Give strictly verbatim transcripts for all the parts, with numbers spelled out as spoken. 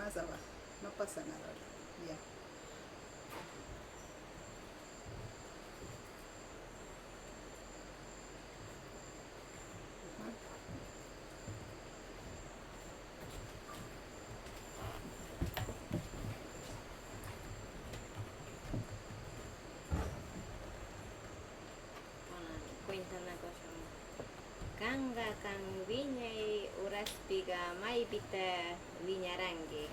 Pasa, va, no pasa nada. Ya. Cuentanakushun. Kanqa, kan wiñay uraspiqa maypita wiñaranki,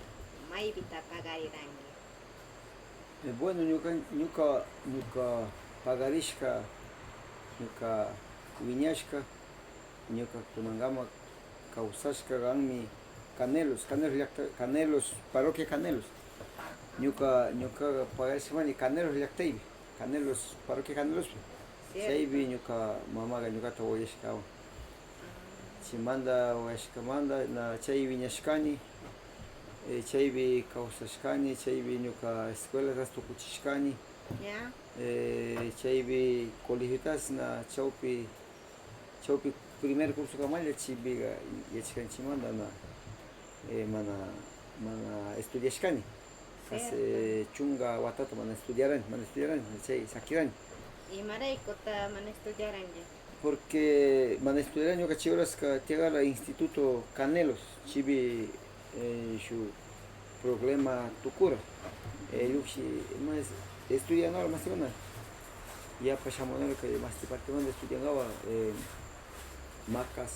maypita pagariranki? Eh, bueno, ñuqa, ñuqa, ñuqa pagarishka, ñuqa wiñashka, ñuqa kunankaman kawsashka kanmi Canelos, Canelos llaqta, Canelos, parroquia Canelos. Ñuqa, ñuqa pagarishkamani Canelos llaqtaypi, Canelos, parroquia Canelospi. Cierto. Chaypi ñuqa mamaqa ñuqata waqyashkawan. Chaymanta waqyashkamanta na chay wiñashkani, eh, chaypi kawsashkani, chaypi ñuqa escuelatas tukuchishkani. Ya. Eh, chaypi colegiotas na chawpi, chawpi primer cursokamalla chaypiqa yachashkanchikmanta na, eh, mana, mana estudiashkani. Casi, cierto, chunka watata mana estudiarani, mana estudiarani, chay sakirani. ¿Imaraykuta mana estudiaranki? Porque mana estudiarani, ñuqa chay horaska tiyakurqa Instituto Canelos, chaypi, eh, shuk problema tukurqa. Eh, llukshi, mas estudianqa mas imana. Yapa shamunqa kay mas departamento estudianqa, eh, Macas,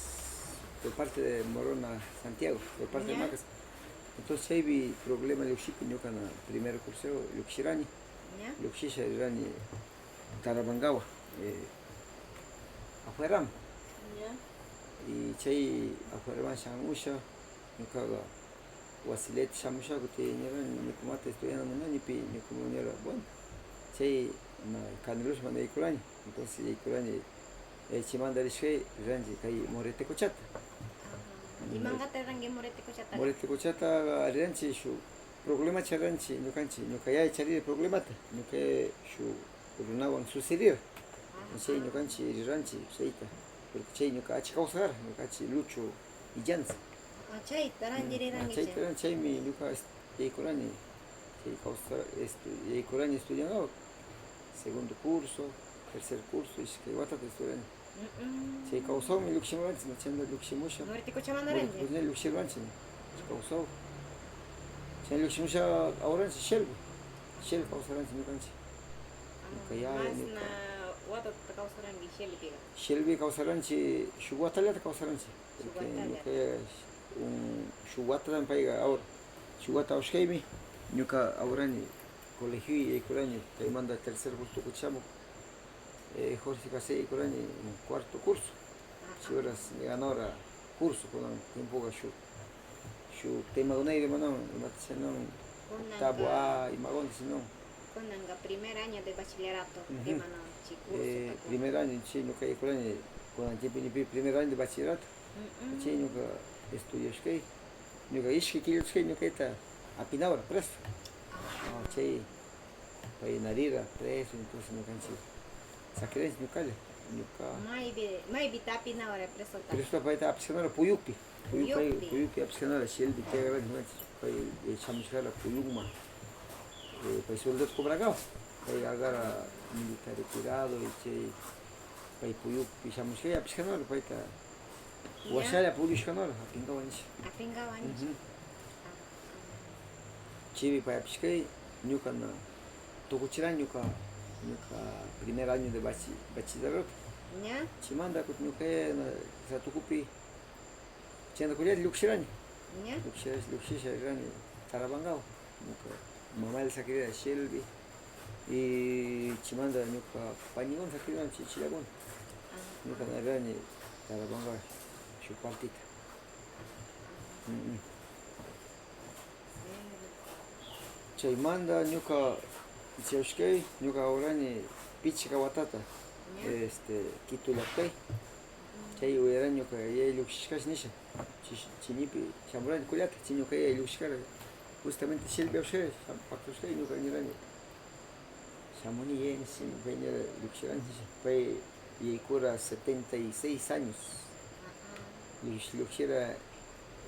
por parte de Morona, Santiago, por parte de, ya, Macas. Entonces, chaypi problema llukshipi ñuqa na primer curso llukshirani. Ya. Llukshisha rirani Tarabangawa, eh, afueraman. Ya. Y chay afueraman shamusha, ñuqaqa wasillapi shamusha, kutin nirani, ñuqamanta estudiana munani, pi ñuqaman nira, bueno, chay, na, Canelos mana yaykurani. Entonces yaykurani, eh, chaymanta rishkay, riranchik kay Moretecochata. Ajá. ¿Imanqata riranki Moretecochata? Moretecochata riranchik, shuk problema charanchik ñuqanchik, ñuqa yaya charirqa problemata, ñuqa shuk runawan sucederqa. Ajá. Chay ñuqanchik riranchik chayta, porque chay ñuqa achka kawsarqa, ñuqanchik Lucho Illanza. Ah, chayta ranti, ah, rirankichik. Chayta ran-, chaymi ñuqa est-, yaykurani, chay kawsa-, estu-, yaykurani estudianapaq. Segundo curso, tercer curso, iskay watata estudiani. Mm-mm. Chay kawsaywanmi llukshimuranchik, na, chayta llukshimusha. Moretecochaman, Moretecochaman riranki? Llukshimuranchik, chay kawsay. Chay llukshimusha awranchik Shelby. Shell kawsaranchik ñuqanchik. Ah, ñuqa yaya, mas ñuqa. Na watata kawsaranki Shelbypiqa? Shelby kawsaranchik, shuk watallata kawsaranchik. Shuk watallata. Porque ñuqa, um, shuk watallami payqa awran. Shuk wata awashkaymi ñuqa awrani, colegio yaykurani, kaymanta tercer curso tukuchamuk, eh, Jorge Casey yaykurani, cuarto curso. Ajá. Chay horas ñuqa na awra curso, kunan tiempoqa shuk, shuk temakunayri mana, imata sinon, kunanqa octavo A, imakunata sinon. Kunanqa primer año de bachillerato, ujú, de mana chay curso. Eh, primer año, chay ñuqa yaykurani, kunan tiempo ñupi primer año de bachillerato. Mm, mm. Chay ñuqa estudiashkay. Ñuqa ishkay killa kashkay ñuqayta apinawarqa preso. Ah. Ah, chay pay na rirqa preso, entonces ñuqanchik sakiranchik ñuqalla, ñuqa. Maypi, maypita apinawarqa presota? Presota payta apashkanarqa Puyupi. Puyu-, pay, Puyupi. Puyupi apashkanarqa, Shelby tiyakurqa ñuqanchik, pay, eh, shamushkarqa Puyuman. Eh, pay sueldo cobrarqa, pay algara militar retirado, y chay, pay Puyupi shamushka, apashkanarqa payta. Ya. Washalla puriushkanarqa, apinkawan nisha. Apinkawan nisha. Ujú. Ah, ah. Chaypi pay apishkay, ñuqa na tukuchirani, ñuqa, ñuqa primer año de bachi-, bachillerato. Ya. Chaymanta kutin ñuqa na Satukupi, chayna kullalla llukshirani. Ya. Llukshira-, llukshisha rirani Tarabangawan. Ñuqa mamalla sakirirqa Shelby. Y chaymanta ñuqa pañiwan sakirirani, chay chillakuna. Ah. Ñuqa na rirani Tarabanga shuk partita. Mm, mm. Chaymanta ñuqa, chayashkay, ñuqa awrani pichqa watata, ya, este, Quito llaqtay. Chay uyarani ñuqa yaya llukshishkash nisha. Chi-, chinipi shamurani kullata, chay ñuqa yaya llukshishkara. Justamente Shelby awashkara, sham-, paktakushkara, ñuqa nirani, shamuni yaya nisha, pay nira llukshirani nisha. Pay yaykura setenta y seis años. Llush-, llukshira,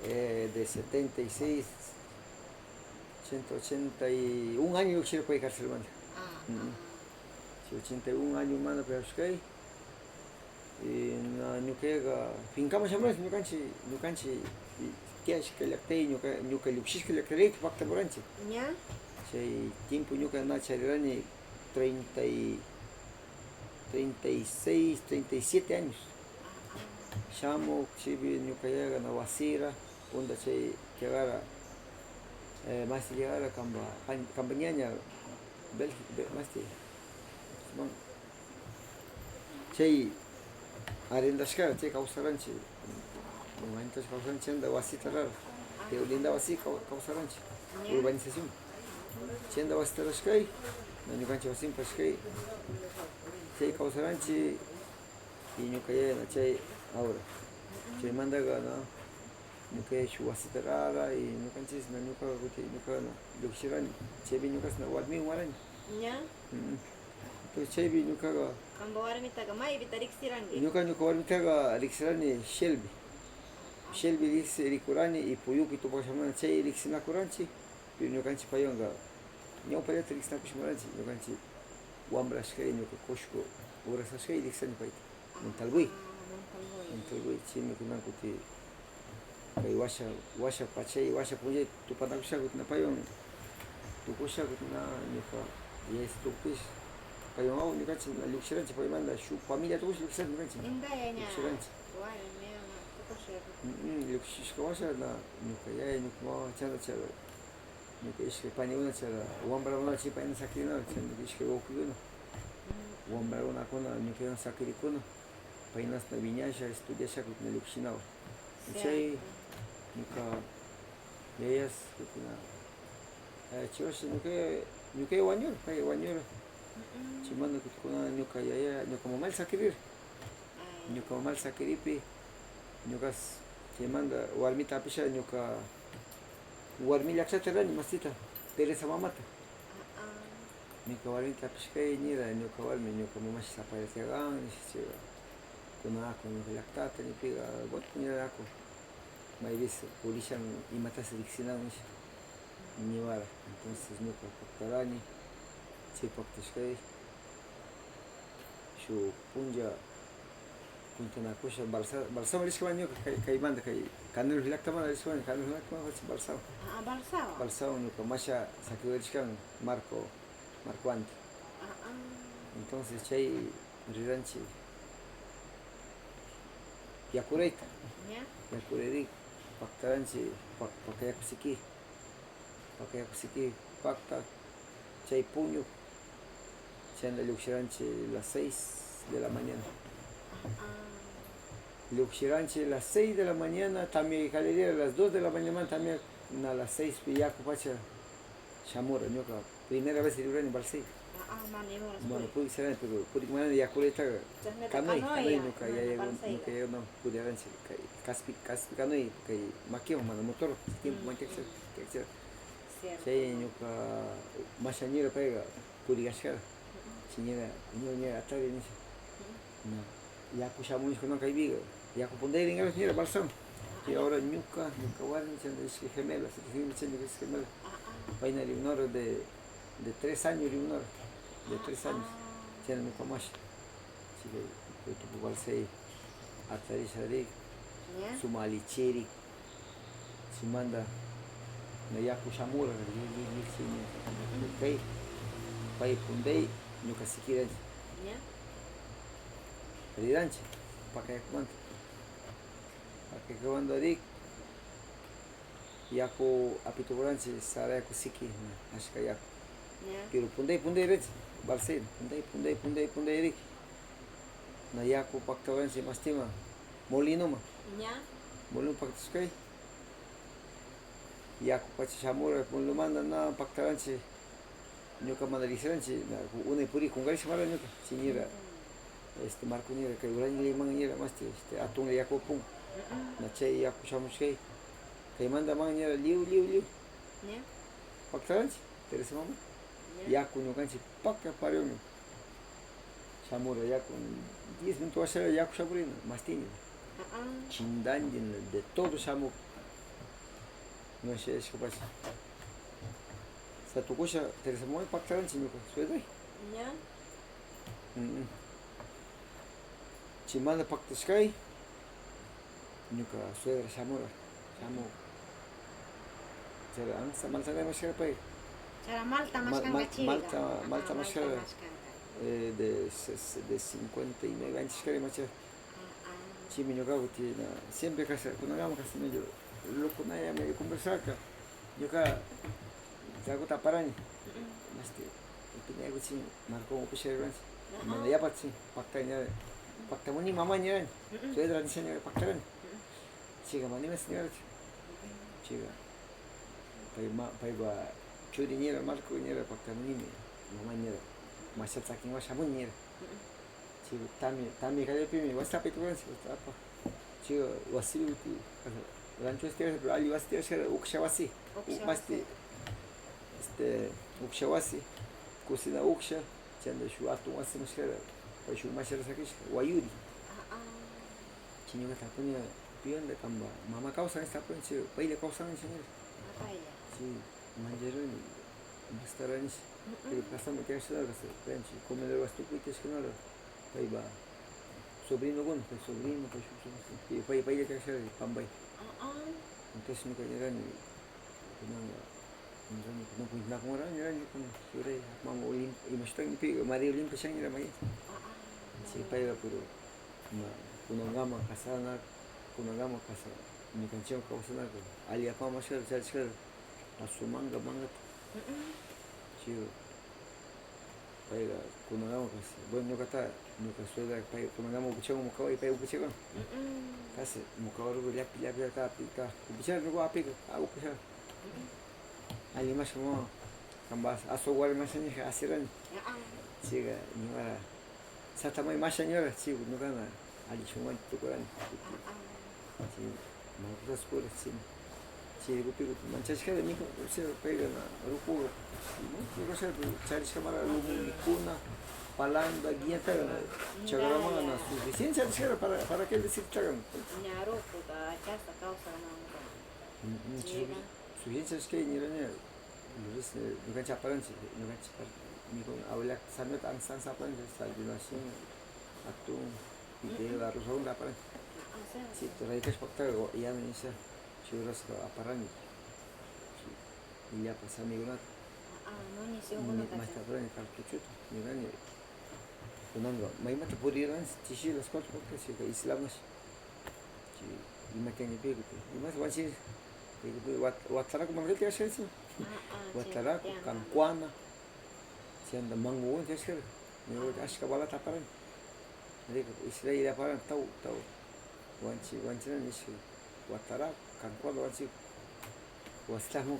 eh, de setenta y seis, Ciento ochenta y un año llukshiraq pay carcelmanta. Ah, mm, ah. Chay ochenta y un añomanta pay hapishkay. Y na, ñukaqa finkaman shamuranchik, ñukanchik, ñukanchik, y tiyashka llaqtay, ñuka, ñuka llukshishka llaqtayrayku paktamuranchik. Ña. Chay tiempo ñuka na charirani treinta y, treinta y seis, treinta y siete años. Shamuk, chaypi ñuka yayaka na wasira, punda chay kegara, eh, masti llegara kamba, pan-, kamba ñaña, Bélgica, Be-, masti, man, chay arrendashkara, chay kawsaranchik, arrendashka kawsaranchik, chayta wasita rara, chay linda wasi kaw-, kawsaranchik, urbanización. Chayta wasita rashkay, na ñukanchik wasinpa rashkay, chay kawsaranchik, y ñuka yaya na chay ahora. Chaymantaka na, ñuka yaya shuk wasita rara, y ñukanchik na ñuka kuti, ñuka na llukshirani, chaypi ñukash na warmiwan warani. Ña. Mm. Entonces, chaypi ñukaqa. Qampa warmitaka maypita riqsiranki? Ñuka, ñuka warmitaka riqsirani Shelby. Shelby riqsi-, rikurani y Puyupi tupashamuna chay riqsinakuranchik, pero ñukanchik paywanqa ñawpallata riqsinakushamuranchik, ñukanchik wambrashkay, ñuka kushku urasashkay riqsani payta. Montalvoy. Ah, Montalvoy. Montalvoy, chaymi kunan kuti kay washa, washa pachay, washa p'unchay tupanakushaku na paywan, tukushaku na ñuka yaysi tukupish. Paywan aw ñukanchik na llukshiranchik, paymanta shuk familia tukush llukshiranchik ñukanchik. Indayaña. Llukshiranchik. Wayra, ña, tukushaku. Mm, mm, llukshishka washa na ñuka yaya, ñuka mama, chayna chara. Ñuka ishkay paniykuna chara, wambrakunachi payna sakirina, chayna ñuka ishkay wawkikuna. Mm. Wambrakunakuna, ñukawan sakirikuna. Paynasna wiñasha, estudiasha, kutina llukshinawan. Cierto. Chay, ñuka yayas, kutina, eh, chiwashi, ñuka, ñuka wañur, pay wañur. Mm-mm. Chaymanta kutikuna ñuka yaya, ñuka mamalla sakirira. Ay. Ñuka mamalla sakiripi, ñukas, chaymanta warmita apisha, ñuka warmi llakshata rani, masita, Teresa mamata. Ah, ah. Ñuka warmita hapishkay nira, ñuka warmi, ñuka mamashi sapayta tiyagan, nisha chiqa. Kunan aku ñuka llaktata, ñupiqa, bueno, nira aku. Maypis purishan imatas riksinan, nisha. Niwara. Entonces, ñuka paktarani, chay paktashkay. Shuk punlla cuentanakusha, Balsa-, Balsawan rishkaman ñuka, kay, kaymanta, kay Canelones llaktamanta rishkaman, Canelones llaktamanta Balsawan. Ah, Balsawan. Balsawan ñuka masha sakiwarishkan Marco, Marco Andy. Ah, ah. Entonces chay riranchik yakurayta. Ya. Yakurayri paktaranchik, pa-, paka yaku siki. Paka yaku siki pakta, chay puñu, chayna llukshiranchik las seis de la mañana. Ah. Llukshiranchik las seis de la mañana, tamyay kalirira las dos de la mañana, tamya na las seispi yaku pacha shamura, ñuka primera vez rikurani Balsay. Ah, ah, mana imaras. Bueno, puri-, puriksirani, pero purikmanani yakuraytaqa. Chasnata kanoy, kanoy, kanoy, ya, ñuka mana yaya, Balsayqa. Ñuka yaya, no, puriranchik, kay, kaspi, kaspi kanoy, kay makiwan mana motor, tiempo, mm, manchakcha, mm, manchakcha. Cierto. Chay ñuka masha nira payqa purikashkara. Mm. Chay nira, ñuqa nira atari nisha. Mm. Na, yaku shamunchik kunan kaypiqa, yaku punday ringaras nira Balsam. Ah, y ya. Ahora ñuka, ñuka warmi, chayna ishkay gemela, sita gemela, chay ñuka ishkay gemela. Ah, ah. Payna rinora de, de tres años rinora, de tres años. Ah. Chayna ñuka masha. Chayka, tupu Balsay, atarisharik, ya, suma alichirik. Chaymanta na yaku shamura, li, li, li, chaymi. Kay, pay punday, ñuka sikiranchik. Ya. Riranchik, paka yakumanta. Paka yakumanta rik, yaku apitukuranchik, sara yaku siki, na, ashka yaku. Ya. Pero punday, punday rinchik, Balsay, punday, punday, punday, punday rik. Na yaku paktawaranchik mastima, molinoman. Ya. Molino paktashkay. Yaku pacha shamura, molinumanta na paktaranchik. Ñuka mana riksiranchik, na, unay puri kunkarishkamara ñuka, chay nira, mm, este, Marco nira, kay uraña limang nira, masti, este, atun yaku apun. Mm-mm. Na chay yaku shamushkay. Kaymanta man nira, liu, liu, liu. Ya. Paktaranchik, Teresa mama. Ya. Yaku ñukanchik paka pariunmi. Shamura yaku, diez minutos washala yaku shamurina, mastini. Ah, ah. Chindantin, de todo shamuk. No sé, es capaz. Satukusha Teresa Mamay paktaranchik ñuka suegra. Ña. Mm. Chay mana paktashkay, ñuka suegra shamura, shamu. Chayra ansa malta mashkara pay. Chayra malta mal-, mashkanga mal-, chayra. Malta, malta mashkara. Malta mashkanga. Eh, de ses-, de cincuenta y nueve años kari macha. Chaymi ñuka kutina siempre kasha, kunankaman kasha medio loconaya, medio conversarka. Ñuka traguta aparani. Mashti, upinaykuchin, Marcon upisha ruranchi. Mana yapachin, paktay ña, paktamuni mama ña. Suegra nisha ña paktarani. Chayka mana imas ñarachu. Chayka pay ma-, paypa churi ñara, Marco ñara, paktamunimi, mama ñara, masha sakinwan shamuni ñara. Chayka tamya, tamya kallapimi wasi apayta ruranchik, wasi apa. Chayka wasi kuti, rancho wasi tiyashka, pero alli wasi tiyashka, uksha wasi. Uksha wasi. Mashti, este, uksha wasi, cocina uksha, chayta shuk hatun wasi mashkara, pay shuk mashara sakishka, wayuri. Chay ñuka tapuni, ¿piyuntaq kanpa mama kawsan? Nispa tapuni, chay paylla kawsan nisha nira. Paylla. Chay manchiruni, imastaranish. Pero kasami kashara, kasa, paylla chay comedor wasi tukuyta ishkanara, paypa sobrinokuna, pay sobrino, pay shuk sobrino, pay, pay, paylla kashara, pambay. Entonces ñuka nirani, kunanqa, nirani, kunan kunan nirani, kunan churay, mama Olim-, imashtanmi pi, María Olimpa shan nira, maya. Chay payqa, pero, ima, kunankaman kasana, kunankaman kasa, ñukanchikwan kawsanaka, alli apaman mashkara, charishkara, aswan manga, mangata. Chay, payqa kunankaman kasha. Bueno, ñukata, ñuka suegra, pay kunankaman upichawan, mukawa, pay upichawan. Kasha, mukawa ruku llapi, llapillata api, ka, upichar ruku api, ka, a, upichar. Alli mashkha mama, kanpa aswan wari masha nisha asirani. Chayka, ñuka, satamay masha ñuka, chay, ñukana, alli shunguwan tukurani. Chay, mana cosas puras, chay, chay rikupi, rikupi manchashkata mikun, o sea, payka na, ruku, no, no, o sea, charishkamara lumu mikuna, palanda, guiñata, na, chakraman, na, suficiente charishkara para, para qué decir chakraman. Ña rukuta, chasta kawsarman. Mm, mm, sufi-, suficiente charishka, ña, ña, ñukanchik aparanchik, ñukanchik par-, mikun, abuela, samiota ansa, ansa aparanchik, desayuno, así, atún, fideo, arroz, aún aparanchik. Chayta raykash pakta, o, yana nisha, churasqa aparani. Illapa samikunata. Masta aparani, cartuchota, ñuqani. Kunanqa, maymanta puriranchik, chishilas cuatro, porque chayqa islamash. Chay, ima tiyanki paykupi? Imas wanchis, paykupi wat-, wataraku markayta kashkanchik. Wataraku, kankuana, chayta mangowan kashkara. Ñuqa ashka balata aparani. Rika, Israel aparan, taw, taw. Wanchi, wanchinan iskay wataraku, kankuana wanchi. Wasitamu,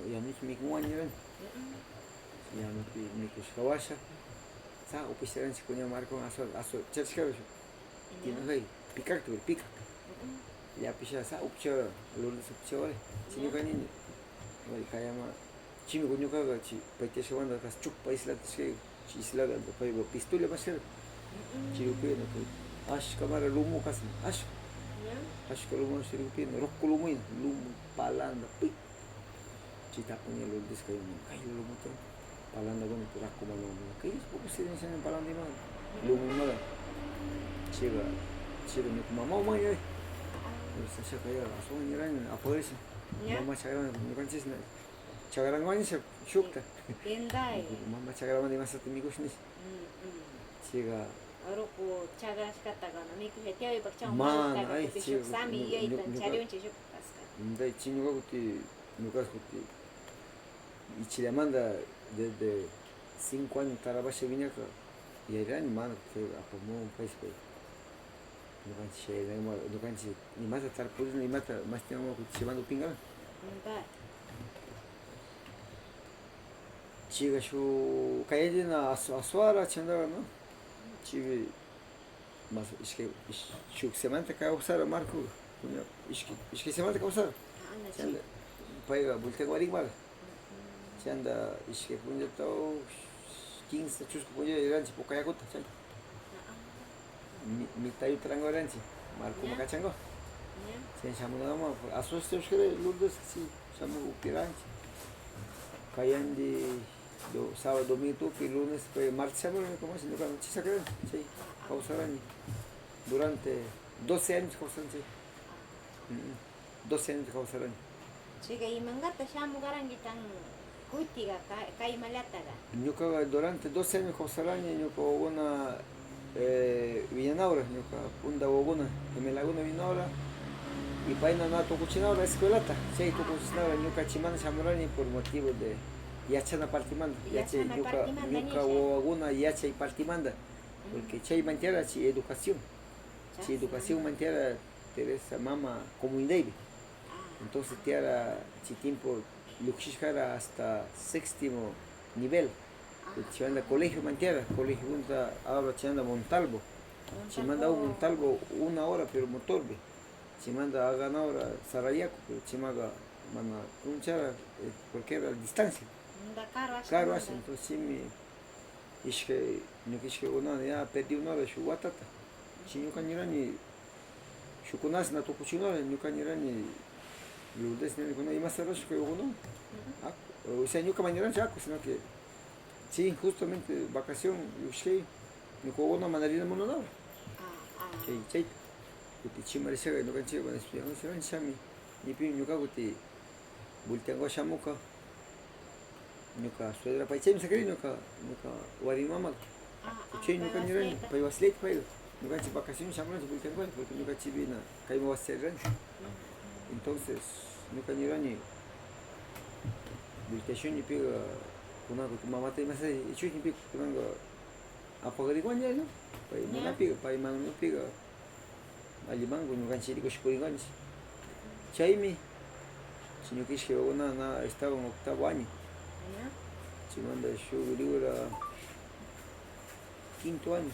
yanuchu mikunwan niran. Yanupi mikushka washa. Sa, upisharanchik kuña marcon, aso, aso, chachkara. Tinajay, pikakta, pikak. Llapisha, sa, upichara, Lourdes upichawari. Siñuka nini. Wari, kayama. Chimi ñuqaqa chay paytashkamanta kas chukpa islata iskay, chay islaqa paypa pistola mashkara. Chaypi na kay ashka mara lumu kasma, ashka. Ashka lumu chaypi na rukku lumu, lumu palanda, pi. Chaytapuña Lourdes kay, kay lumuta palandakuna rakuma lumu. Kay poco silencian palanda ima, lumu ima. Chayqa, chayqa ñuqa mamawan mañay. Sasha kaya, aswan ñuran, aparece. Mama chakraman, ñuqanchikna. Chakraman nisha shukta. Tinday. Mama chakraman imasata mikush nish. Chayqa. Ruku chakrashkataqa na mikusha tiyaypaq chaywan mana, malta ay, kupi shuk sami yuyaytan chayunchik shuk kasqa. Tinday, chay ñuqa kuti, ñuqa kuti. Ichillamanta desde cinco años tarabasha wiñaqa, yayrani mana kuti apamun payspay. Ñuqanchik shayarinaman, ñuqanchik imata tarpurini, imata mashtiman kuchimanta upinqa. Chayqa shuk kayallina asu-, asuwara chandaqa, ¿no? Chaypi mas ishkay, ish-, shuk semanta kawsara Marco, kuña, ishkay, ishkay semanta kawsara. Chanda, payqa vueltakuwarinmara. Chanda ishkay punllata, quince, chusku punllata yuranchik Puka yakuta, chay. Mi-, mitayuta rangawaranchik, Marcoma kachanku. Chay shamunanman, asusta ushkara Lourdes, si, shamu upiranchik. Kayandi do-, sábado, domingo tukuy, lunes, pe-, martes shamurani, como así, ñuka chisha karani, chay kawsarani. Durante doce años kawsarani chay. Mm, doce años kawsarani. Chayqa, ¿imangata shamukarankitan kutiqa, ka-, kay imallataqa? Ñukaqa durante doce años kawsarani, ñuka wawakuna, eh, wiñanawra, ñuka punda wawakuna, gemelakuna wiñanawra, y payna na tukuchinawra escuelata, chay tukuchinawra ñuka chaymanta shamurani por motivo de yachana partemanta, yachay, yachana ñuka, partemanta ñuka nisha. Wawakuna yachay partemanta, porque chaymantara chay educación, chay educación mantara Teresa mama comunidadpi. Entonces, tiyara chay tiempo llukshishkara hasta séptimo nivel. Chaymanta colegioman tiyara, colegiokunata ahora chaymanta Montalvo. Chaymanta Montalvo una hora, pero motorpi. Chaymanta Aganahora Sarayaku, pero chaymanka mana punchara, eh, porque era distancia. Karu asha, entonces, chaymi ishkay, ñuka ishkay wawakuna ya perdikunara shuk watata. Chay ñuka nirani, shukkunapas na tukuchinara, ñuka nirani, Lourdes nirani, kuna imasha rurashun kay wawakuna. Aku, o sea, ñuka mana nirani aku, sino que chay justamente vacación llukshishkay, ñuka wawakuna mana rina munanara. Chay, chay, kuti chayman rishaga, ñukanchik mana estudianchik, chaymi, ñipi ñuka kuti vueltanka shamukka. Ñuka suegra pay chaymi sakiri, ñuka, ñuka wari mama. Chay ñuka nirani, pay wasillayta payqa. Ñukanchik vacaciones shamuranchik vueltanka, porque ñuka chaypina kayman wasi chariranchik. Entonces, ñuka nirani, vueltashun ñipiqa, kunanka mamata imasha ichush ñipiqa, kunanka apagariwanña, ¿no? Pay manapiqa, pay manapiqa. Allimanku ñukanchik rikushpa purinkanchik. Chaymi, chay ñuka ishkay wawakuna na estaban octavo año. Chaymanta shuk libra quinto año.